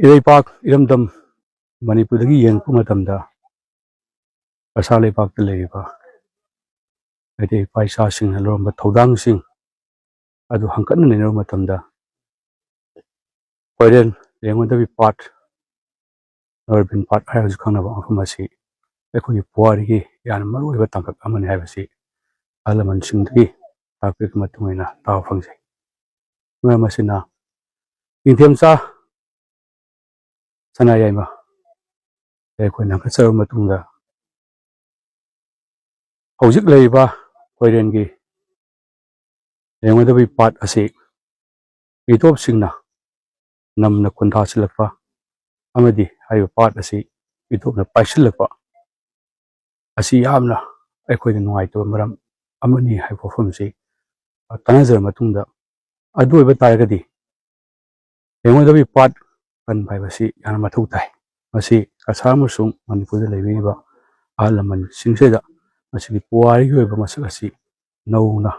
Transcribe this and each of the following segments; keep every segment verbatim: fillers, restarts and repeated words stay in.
ꯏꯔꯩꯄꯥꯛ ꯏꯔꯝꯗꯝ ꯃꯅꯤꯄꯨꯔꯗꯒꯤ ꯌꯦꯡꯉꯛꯄ ꯃꯇꯝꯗ, ꯀꯁꯥꯔ ꯂꯩꯕꯥꯛꯇ ꯂꯩꯔꯤꯕ ꯃꯩꯇꯩ ꯏꯄꯥ ꯏꯆꯥꯁꯤꯡꯅ ꯂꯧꯔꯝꯕ ꯊꯧꯗꯥꯡꯁꯤꯡ ꯑꯗꯨ ꯍꯪꯀꯠꯅ ꯅꯩꯅꯔꯨꯕ ꯃꯇꯝꯗ, ꯈꯣꯏꯔꯦꯟ ꯂꯦꯡꯉꯣꯟꯗꯕꯤ ꯄꯥꯠ, ꯅꯣꯔꯕꯤꯟ ꯄꯥꯠ ꯍꯥꯏꯔꯒꯁꯨ ꯈꯪꯅꯕ ꯃꯐꯝ ꯑꯁꯤ ꯑꯩꯈꯣꯏꯒꯤ ꯄꯨꯋꯥꯔꯤꯒꯤ ꯌꯥꯝꯅ ꯃꯔꯨꯑꯣꯏꯕ ꯇꯥꯡꯀꯛ ꯑꯃꯅꯤ ꯍꯥꯏꯕꯁꯤ ꯑꯍꯜ ꯂꯃꯟꯁꯤꯡꯗꯒꯤ ꯇꯥꯛꯄꯤꯔꯛꯄ ꯃꯇꯨꯡ ꯏꯟꯅ ꯇꯥꯕ ꯐꯪꯖꯩ꯫ ꯃꯔꯝ ꯑꯁꯤꯅ, ꯅꯤꯡꯊꯦꯝꯆꯥ ꯁꯅꯥ ꯌꯥꯏꯃ ꯑꯩꯈꯣꯏꯅ ꯍꯪꯀꯠꯆꯔꯕ ꯃꯇꯨꯡꯗ, ꯍꯧꯖꯤꯛ ꯂꯩꯔꯤꯕ ꯈꯣꯏꯔꯦꯟꯒꯤ ꯂꯦꯡꯉꯣꯏꯗꯕꯤ ꯄꯥꯠ ꯑꯁꯤ ꯃꯤꯇꯣꯞꯁꯤꯡꯅ ꯅꯝꯅ ꯈꯨꯟꯗꯥꯁꯤꯜꯂꯛꯄ ꯑꯃꯗꯤ ꯍꯥꯏꯔꯤꯕ ꯄꯥꯠ ꯑꯁꯤ ꯃꯤꯇꯣꯞꯅ ꯄꯥꯏꯁꯤꯜꯂꯛꯄ ꯑꯁꯤ ꯌꯥꯝꯅ ꯑꯩꯈꯣꯏꯗ ꯅꯨꯡꯉꯥꯏꯇꯕ ꯃꯔꯝ ꯑꯃꯅꯤ ꯍꯥꯏꯕ ꯋꯥꯐꯝꯁꯤ ꯇꯥꯟꯅꯖꯔꯕ ꯃꯇꯨꯡꯗ, ꯑꯗꯨ ꯑꯣꯏꯕ ꯇꯥꯔꯒꯗꯤ ꯂꯦꯡꯉꯣꯏꯗꯕꯤ ꯄꯥꯠ ꯀꯟꯕ ꯍꯥꯏꯕꯁꯤ ꯌꯥꯝꯅ ꯃꯊꯧ ꯇꯥꯏ꯫ ꯃꯁꯤ ꯀꯁꯥꯔ ꯑꯃꯁꯨꯡ ꯃꯅꯤꯄꯨꯔꯗ ꯂꯩꯕꯤꯔꯤꯕ ꯑꯍꯜ ꯂꯃꯟꯁꯤꯡꯁꯤꯗ ꯃꯁꯤꯒꯤ ꯄꯨꯋꯥꯔꯤꯒꯤ ꯑꯣꯏꯕ ꯃꯁꯛ ꯑꯁꯤ ꯅꯧꯅ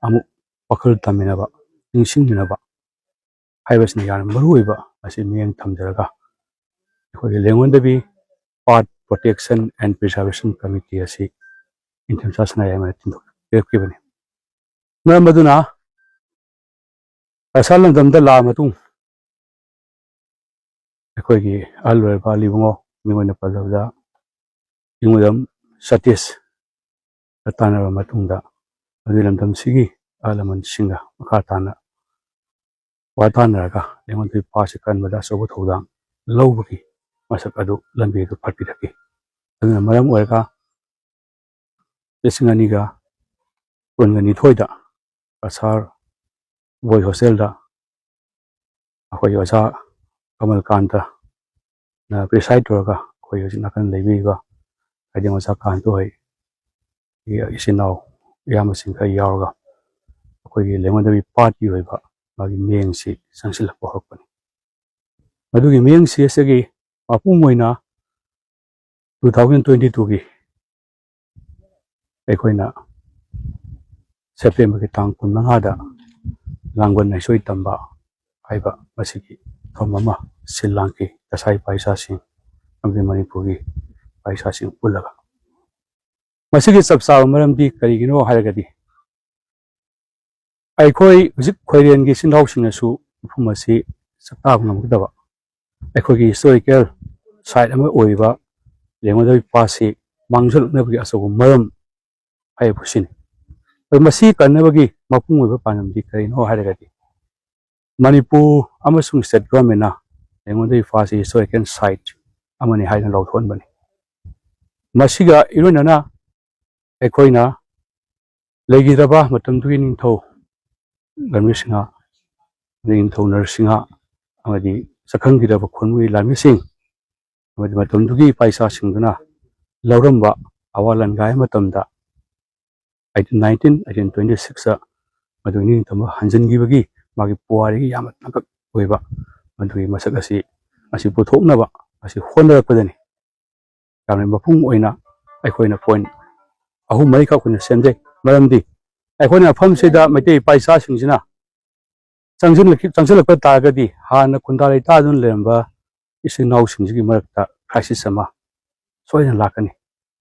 ꯑꯃꯨꯛ ꯋꯥꯈꯜ ꯇꯝꯃꯤꯟꯅꯕ, ꯅꯤꯡꯁꯤꯡꯃꯤꯟꯅꯕ ꯍꯥꯏꯕꯁꯤꯅ ꯌꯥꯝꯅ ꯃꯔꯨꯑꯣꯏꯕ ꯑꯁꯤ ꯃꯤꯠꯌꯦꯡ ꯊꯝꯖꯔꯒ, ꯑꯩꯈꯣꯏꯒꯤ ꯂꯦꯡꯉꯣꯟꯗꯕꯤ ꯄꯥꯠ Protection and Preservation Committee ꯑꯁꯤ ꯅꯤꯡꯊꯦꯝꯆꯥ ꯁꯅꯥ ꯌꯥꯏꯃꯅ ꯊꯤꯟꯗꯣꯛꯄꯤꯔꯛꯈꯤꯕꯅꯤ꯫ ꯃꯔꯝ ꯑꯗꯨꯅ ꯀꯁꯥꯔ ꯂꯝꯗꯝꯗ ꯂꯥꯛꯑ ꯃꯇꯨꯡ, ꯑꯩꯈꯣꯏꯒꯤ ꯑꯍꯜ ꯑꯣꯏꯔꯕ ꯑꯂꯤ ꯏꯕꯨꯡꯉꯣ, ꯃꯤꯡ ꯑꯣꯏꯅ ꯄꯜꯂꯕꯗ ꯏꯕꯨꯡꯉꯣ ꯁꯇꯤꯁ ꯇꯥꯟꯅꯔꯕ ꯃꯇꯨꯡꯗ, ꯑꯗꯨꯒꯤ ꯂꯝꯗꯝꯁꯤꯒꯤ ꯑꯍꯜ ꯂꯃꯟꯁꯤꯡꯒ ꯃꯈꯥ ꯇꯥꯅ ꯋꯥ ꯇꯥꯟꯅꯔꯒ ꯂꯦꯡꯉꯣꯟꯗꯕꯤ ꯄꯥꯠꯁꯤ ꯀꯟꯕꯗ ꯑꯆꯧꯕ ꯊꯧꯗꯥꯡ ꯂꯧꯕꯒꯤ ꯃꯁꯛ ꯑꯗꯨ ꯂꯝꯕꯤ ꯑꯗꯨ ꯐꯠꯄꯤꯔꯛꯈꯤ꯫ ꯑꯗꯨꯅ ꯃꯔꯝ ꯑꯣꯏꯔꯒ ꯂꯤꯁꯤꯡ ꯑꯅꯤꯒ ꯀꯨꯟꯒ ꯅꯤꯊꯣꯏꯗ ꯀꯁꯥꯔ ꯕꯣꯏ ꯍꯣꯁꯇꯦꯜꯗ ꯑꯩꯈꯣꯏꯒꯤ ꯑꯣꯖꯥ ꯀꯃꯜꯀꯥꯟꯇꯅ ꯄ꯭ꯔꯤꯁꯥꯏꯠ ꯇꯧꯔꯒ, ꯑꯩꯈꯣꯏ ꯍꯧꯖꯤꯛ ꯅꯥꯀꯟ ꯂꯩꯕꯤꯔꯤꯕ ꯍꯥꯏꯗꯤ ꯑꯣꯖꯥ ꯀꯥꯟꯇ ꯍꯣꯏ, ꯏꯆꯤꯟ ꯏꯅꯥꯎ ꯏꯌꯥꯝꯕꯁꯤꯡ ꯈꯔ ꯌꯥꯎꯔꯒ ꯑꯩꯈꯣꯏꯒꯤ ꯂꯦꯡꯉꯣꯟꯗꯕꯤ ꯄꯥꯠꯀꯤ ꯑꯣꯏꯕ ꯃꯥꯒꯤ ꯃꯤꯠꯌꯦꯡꯁꯤ ꯆꯪꯁꯤꯜꯂꯛꯄ ꯍꯧꯔꯛꯄꯅꯤ꯫ ꯃꯗꯨꯒꯤ ꯃꯤꯠꯌꯦꯡꯁꯤ ꯑꯁꯤꯒꯤ ꯃꯄꯨꯡ ꯑꯣꯏꯅ two thousand twenty twoꯒꯤ ꯑꯩꯈꯣꯏꯅ ꯁꯦꯞꯇꯦꯝꯕꯔꯒꯤ ꯇꯥꯡ ꯀꯨꯟꯃꯉꯥꯗ ꯂꯥꯡꯕꯟ ꯍꯩꯁꯣꯏ ꯇꯝꯕ ꯍꯥꯏꯕ ꯃꯁꯤꯒꯤ ꯊꯧꯔꯝ ꯑꯃ ꯁꯤꯜ ꯂꯥꯡꯈꯤ, ꯀꯁꯥꯔ ꯏꯄꯥ ꯏꯆꯥꯁꯤꯡ ꯑꯃꯗꯤ ꯃꯅꯤꯄꯨꯔꯒꯤ ꯏꯄꯥ ꯏꯆꯥꯁꯤꯡ ꯄꯨꯜꯂꯒ꯫ ꯃꯁꯤꯒꯤ ꯆꯞ ꯆꯥꯕ ꯃꯔꯝꯗꯤ ꯀꯔꯤꯒꯤꯅꯣ ꯍꯥꯏꯔꯒꯗꯤ, ꯑꯩꯈꯣꯏ ꯍꯧꯖꯤꯛ ꯈꯣꯏꯔꯦꯟꯒꯤ ꯏꯆꯤꯟ ꯏꯅꯥꯎꯁꯤꯡꯅꯁꯨ ꯃꯐꯝ ꯑꯁꯤ ꯁꯛꯇꯥꯛꯄ ꯉꯝꯒꯗꯕ, ꯑꯩꯈꯣꯏꯒꯤ ꯍꯤꯁꯇꯣꯔꯤꯀꯦꯜ ꯁꯥꯏꯠ ꯑꯃ ꯑꯣꯏꯔꯤꯕ ꯂꯦꯡꯒꯣꯟꯗꯕꯤ ꯄꯥꯠꯁꯤ ꯃꯥꯡꯖꯜꯂꯛꯅꯕꯒꯤ ꯑꯆꯧꯕ ꯃꯔꯝ ꯍꯥꯏꯕꯁꯤꯅꯤ꯫ ꯑꯗꯨ ꯃꯁꯤ ꯀꯟꯅꯕꯒꯤ ꯃꯄꯨꯡ ꯑꯣꯏꯕ ꯄꯥꯟꯗꯝꯗꯤ ꯀꯔꯤꯅꯣ ꯍꯥꯏꯔꯒꯗꯤ, ꯃꯅꯤꯄꯨꯔ ꯑꯃꯁꯨꯡ ꯁ꯭ꯇꯦꯠ ꯒꯣꯔꯃꯦꯟꯅ ꯂꯦꯡꯒꯣꯟꯗꯕꯤ ꯄꯥꯠꯁꯤ ꯍꯤꯁꯇꯣꯔꯤꯀꯦꯜ ꯁꯥꯏꯠ ꯑꯃꯅꯤ ꯍꯥꯏꯗꯨꯅ ꯂꯥꯎꯊꯣꯛꯍꯟꯕꯅꯤ꯫ ꯃꯁꯤꯒ ꯏꯔꯣꯏꯅꯅ ꯑꯩꯈꯣꯏꯅ ꯂꯩꯈꯤꯗ꯭ꯔꯕ ꯃꯇꯝꯗꯨꯒꯤ ꯅꯤꯡꯊꯧ ꯂꯟꯃꯤꯁꯤꯡꯍ, ꯅꯤꯡꯊꯧ ꯅꯔꯁꯤꯡꯍ ꯑꯃꯗꯤ ꯁꯛꯈꯪꯈꯤꯗ꯭ꯔꯕ ꯈꯨꯟꯒꯤ ꯂꯥꯟꯃꯤꯁꯤꯡ ꯑꯃꯗꯤ ꯃꯇꯝꯗꯨꯒꯤ ꯏꯄꯥ ꯏꯆꯥꯁꯤꯡꯗꯨꯅ ꯂꯧꯔꯝꯕ ꯑꯋꯥ ꯂꯥꯟꯒꯥꯏ ꯃꯇꯝꯗ eighteen nineteen, eighteen twenty six ꯃꯗꯨꯒꯤ ꯅꯤꯡꯇꯝꯕ ꯍꯟꯖꯤꯟꯈꯤꯕꯒꯤ ꯃꯥꯒꯤ ꯄꯨꯋꯥꯔꯤꯒꯤ ꯌꯥꯝꯅ ꯇꯥꯡꯀꯛ ꯑꯣꯏꯕ ꯃꯗꯨꯒꯤ ꯃꯁꯛ ꯑꯁꯤ, ꯑꯁꯤ ꯄꯨꯊꯣꯛꯅꯕ ꯑꯁꯤ ꯍꯣꯠꯅꯔꯛꯄꯗꯅꯤ꯫ ꯌꯥꯝꯅ ꯃꯄꯨꯡ ꯑꯣꯏꯅ ꯑꯩꯈꯣꯏꯅ ꯄꯣꯏꯟ ꯑꯍꯨꯝ ꯃꯔꯤꯈꯛ ꯑꯩꯈꯣꯏꯅ ꯁꯦꯝꯖꯩ꯫ ꯃꯔꯝꯗꯤ ꯑꯩꯈꯣꯏꯅ ꯃꯐꯝꯁꯤꯗ ꯃꯩꯇꯩ ꯏꯄꯥ ꯏꯆꯥꯁꯤꯡꯁꯤꯅ ꯆꯪꯁꯤꯜꯂꯛꯈꯤ-, ꯆꯪꯁꯤꯜꯂꯛꯄ ꯇꯥꯔꯒꯗꯤ ꯍꯥꯟꯅ ꯈꯨꯟꯗꯥ ꯂꯩꯇꯥꯗꯨꯅ ꯂꯩꯔꯝꯕ ꯏꯆꯤꯟ ꯏꯅꯥꯎꯁꯤꯡꯁꯤꯒꯤ ꯃꯔꯛꯇ ꯀ꯭ꯔꯥꯏꯁꯤꯁ ꯑꯃ ꯁꯣꯏꯗꯅ ꯂꯥꯛꯀꯅꯤ꯫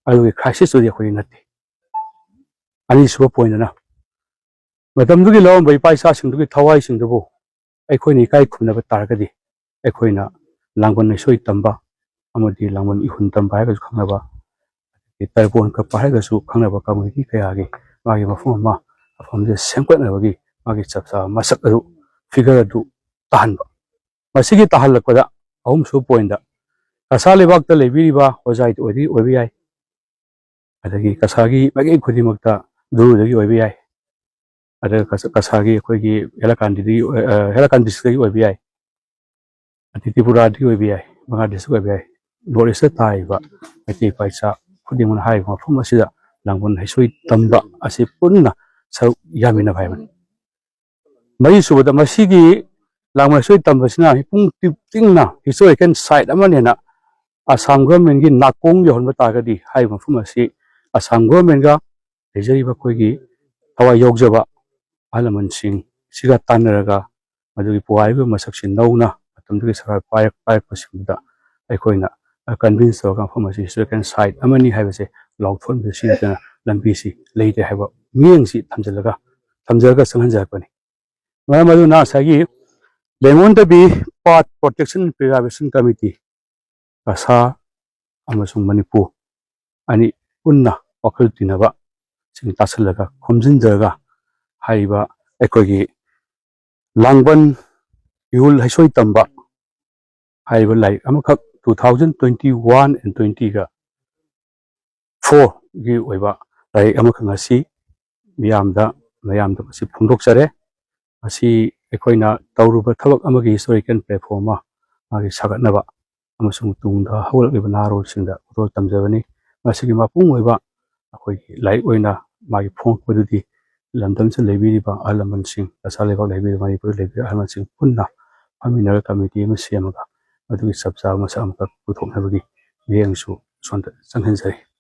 ꯑꯗꯨꯒꯤ ꯀ꯭ꯔꯥꯏꯁꯤꯁꯇꯨꯗꯤ ꯑꯩꯈꯣꯏꯒꯤ ꯅꯠꯇꯦ꯫ ꯑꯅꯤꯁꯨꯕ ꯄꯣꯏꯟꯗꯅ ꯃꯇꯝꯗꯨꯒꯤ ꯂꯧꯔꯝꯕ ꯏꯄꯥ ꯏꯆꯥꯁꯤꯡꯗꯨꯒꯤ ꯊꯋꯥꯏꯁꯤꯡꯗꯨꯕꯨ ꯑꯩꯈꯣꯏꯅ ꯏꯀꯥꯏ ꯈꯨꯝꯅꯕ ꯇꯥꯔꯒꯗꯤ ꯑꯩꯈꯣꯏꯅ ꯂꯥꯡꯕꯟ ꯂꯩꯁꯣꯏ ꯇꯝꯕ ꯑꯃꯗꯤ ꯂꯥꯡꯕꯟ ꯏꯍꯨꯟ ꯇꯝꯕ ꯍꯥꯏꯔꯒꯁꯨ ꯈꯪꯅꯕ, ꯑꯗꯒꯤ ꯇꯔꯄꯣꯟ ꯀꯞꯄ ꯍꯥꯏꯔꯒꯁꯨ ꯈꯪꯅꯕ ꯀꯝꯃꯨꯅꯤꯇꯤ ꯀꯌꯥꯒꯤ ꯃꯥꯒꯤ ꯃꯐꯝ ꯑꯃ, ꯃꯐꯝꯁꯦ ꯁꯦꯝꯒꯠꯅꯕꯒꯤ ꯃꯥꯒꯤ ꯆꯞ ꯆꯥꯕ ꯃꯁꯛ ꯑꯗꯨ, ꯐꯤꯒꯔ ꯑꯗꯨ ꯇꯥꯍꯟꯕ꯫ ꯃꯁꯤꯒꯤ ꯇꯥꯍꯜꯂꯛꯄꯗ ꯑꯍꯨꯝꯁꯨꯕ ꯄꯣꯏꯟꯗ ꯀꯁꯥꯔ ꯂꯩꯕꯥꯛꯇ ꯂꯩꯕꯤꯔꯤꯕ ꯍꯣꯖꯥꯏꯗ ꯑꯣꯏꯗꯤ ꯑꯣꯏꯕ ꯌꯥꯏ, ꯑꯗꯒꯤ ꯀꯁꯥꯔꯒꯤ ꯃꯥꯏꯀꯩ ꯈꯨꯗꯤꯡꯃꯛꯇ ꯗꯨꯔꯨꯗꯒꯤ ꯑꯣꯏꯕ ꯌꯥꯏ, ꯑꯗꯨꯒ ꯀꯁ-, ꯀꯁꯥꯔꯒꯤ ꯑꯩꯈꯣꯏꯒꯤ ꯍꯦꯂꯥꯀꯥꯟꯗꯤꯗꯒꯤ ꯑꯣꯏ-, ꯑ, ꯍꯦꯂꯥꯀꯥꯟꯗꯤ ꯗꯤꯁꯇ꯭ꯔꯤꯛꯇꯒꯤ ꯑꯣꯏꯕ ꯌꯥꯏ, ꯑꯗꯩ ꯇ꯭ꯔꯤꯄꯨꯔꯥꯗꯒꯤ ꯑꯣꯏꯕ ꯌꯥꯏ, ꯕꯪꯒ꯭ꯂꯥꯗꯦꯁꯇꯒꯤ ꯑꯣꯏꯕ ꯌꯥꯏ, ꯅꯣꯔꯠ ꯏꯁꯇ ꯇꯥꯔꯤꯕ ꯃꯩꯇꯩ ꯏꯄꯥ ꯏꯆꯥ ꯈꯨꯗꯤꯡꯃꯛꯅ ꯍꯥꯏꯔꯤꯕ ꯃꯐꯝ ꯑꯁꯤꯗ ꯂꯥꯡꯕꯟ ꯍꯩꯁꯣꯏ ꯇꯝꯕ ꯑꯁꯤ ꯄꯨꯟꯅ ꯁꯔꯨꯛ ꯌꯥꯃꯤꯟꯅꯕ ꯍꯥꯏꯕꯅꯤ꯫ ꯃꯔꯤꯁꯨꯕꯗ, ꯃꯁꯤꯒꯤ ꯂꯥꯡꯕꯟ ꯍꯩꯁꯣꯏ ꯇꯝꯕꯁꯤꯅ ꯃꯤꯄꯨꯝ ꯇꯤꯡꯅ ꯍꯤꯁꯇꯣꯔꯤꯀꯦꯜ ꯁꯥꯏꯠ ꯑꯃꯅꯦꯅ ꯑꯁꯥꯝ ꯒꯣꯔꯃꯦꯟꯒꯤ ꯅꯥꯀꯣꯡ ꯌꯧꯍꯟꯕ ꯇꯥꯔꯒꯗꯤ ꯍꯥꯏꯔꯤꯕ ꯃꯐꯝ ꯑꯁꯤ ꯑꯁꯥꯝ ꯒꯣꯔꯃꯦꯟꯒ ꯂꯩꯖꯔꯤꯕ ꯑꯩꯈꯣꯏꯒꯤ ꯊꯋꯥꯏ ꯌꯥꯎꯖꯕ ꯑꯍꯜ ꯂꯃꯟꯁꯤꯡ ꯁꯤꯒ ꯇꯥꯟꯅꯔꯒ ꯃꯗꯨꯒꯤ ꯄꯨꯋꯥꯔꯤꯒꯤ ꯑꯣꯏꯕ ꯃꯁꯛꯁꯤ ꯅꯧꯅ ꯃꯇꯝꯗꯨꯒꯤ ꯁꯔꯀꯥꯔ ꯄꯥꯏꯔꯛ ꯄꯥꯏꯔꯛꯄꯁꯤꯡꯗꯨꯗ ꯑꯩꯈꯣꯏꯅ ꯀꯟꯚꯤꯟꯁ ꯇꯧꯔꯒ ꯃꯐꯝ ꯑꯁꯤ ꯍꯤꯁꯇꯣꯔꯤꯀꯦꯜ ꯁꯥꯏꯠ ꯑꯃꯅꯤ ꯍꯥꯏꯕꯁꯦ ꯂꯥꯎꯊꯣꯛꯍꯟꯕꯁꯤ ꯅꯠꯇꯅ ꯂꯝꯕꯤꯁꯤ ꯂꯩꯇꯦ ꯍꯥꯏꯕ ꯃꯤꯠꯌꯦꯡꯁꯤ ꯊꯝꯖꯤꯜꯂꯒ ꯊꯝꯖꯔꯒ ꯆꯪꯍꯟꯖꯔꯛꯄꯅꯤ꯫ ꯃꯔꯝ ꯑꯗꯨꯅ ꯉꯁꯥꯏꯒꯤ ꯂꯦꯡꯉꯣꯟꯗꯕꯤ ꯄꯥꯠ ꯄ꯭ꯔꯣꯇꯦꯛꯁꯟ ꯄ꯭ꯔꯤꯖꯥꯔꯕꯦꯁꯟ ꯀꯃꯤꯇꯤ, ꯀꯁꯥ ꯑꯃꯁꯨꯡ ꯃꯅꯤꯄꯨꯔ ꯑꯅꯤ ꯄꯨꯟꯅ ꯋꯥꯈꯜ ꯇꯤꯟꯅꯕꯁꯤꯡ ꯇꯥꯁꯤꯜꯂꯒ ꯈꯣꯝꯖꯤꯟꯖꯔꯒ ꯍꯥꯏꯔꯤꯕ ꯑꯩꯈꯣꯏꯒꯤ ꯂꯥꯡꯕꯟ ꯏꯍꯨꯜ ꯍꯩꯁꯣꯏ ꯇꯝꯕ ꯍꯥꯏꯔꯤꯕ ꯂꯥꯏꯔꯤꯛ ꯑꯃꯈꯛ two thousand twenty one and twenty ꯒ four ꯒꯤ ꯑꯣꯏꯕ ꯂꯥꯏꯔꯤꯛ ꯑꯃꯈꯛ ꯉꯁꯤ ꯃꯤꯌꯥꯝꯗ, ꯃꯌꯥꯝꯗ ꯃꯁꯤ ꯐꯣꯡꯗꯣꯛꯆꯔꯦ꯫ ꯃꯁꯤ ꯑꯩꯈꯣꯏꯅ ꯇꯧꯔꯨꯕ ꯊꯕꯛ ꯑꯃꯒꯤ ꯍꯤꯁꯇꯣꯔꯤꯀꯦꯜ ꯄ꯭ꯂꯦꯠꯐꯣꯝ ꯑꯃ ꯃꯥꯒꯤ ꯁꯥꯒꯠꯅꯕ ꯑꯃꯁꯨꯡ ꯇꯨꯡꯗ ꯍꯧꯒꯠꯂꯛꯂꯤꯕ ꯅꯍꯥꯔꯣꯜꯁꯤꯡꯗ ꯈꯨꯗꯣꯜ ꯇꯝꯖꯕꯅꯤ꯫ ꯃꯁꯤꯒꯤ ꯃꯄꯨꯡ ꯑꯣꯏꯕ ꯑꯩꯈꯣꯏꯒꯤ ꯂꯥꯏꯔꯤꯛ ꯑꯣꯏꯅ ꯃꯥꯒꯤ ꯐꯣꯡꯉꯛꯄꯗꯨꯗꯤ ꯂꯝꯗꯝꯁꯤꯗ ꯂꯩꯕꯤꯔꯤꯕ ꯑꯍꯜ ꯂꯃꯟꯁꯤꯡ, ꯀꯁꯥ ꯂꯩꯕꯥꯛ ꯂꯩꯕꯤꯔꯤꯕ ꯃꯅꯤꯄꯨꯔꯗ ꯂꯩꯕꯤꯔꯤꯕ ꯑꯍꯜ ꯂꯃꯟꯁꯤꯡ ꯄꯨꯟꯅ ꯐꯝꯃꯤꯟꯅꯔꯒ ꯀꯃꯤꯇꯤ ꯑꯃ ꯁꯦꯝꯃꯒ ꯃꯗꯨꯒꯤ ꯆꯞ ꯆꯥꯕ ꯃꯁꯛ ꯑꯃꯈꯛ ꯄꯨꯊꯣꯛꯅꯕꯒꯤ ꯃꯤꯠꯌꯦꯡꯁꯨ ꯁꯣꯝꯗ ꯆꯪꯍꯟꯖꯔꯤ꯫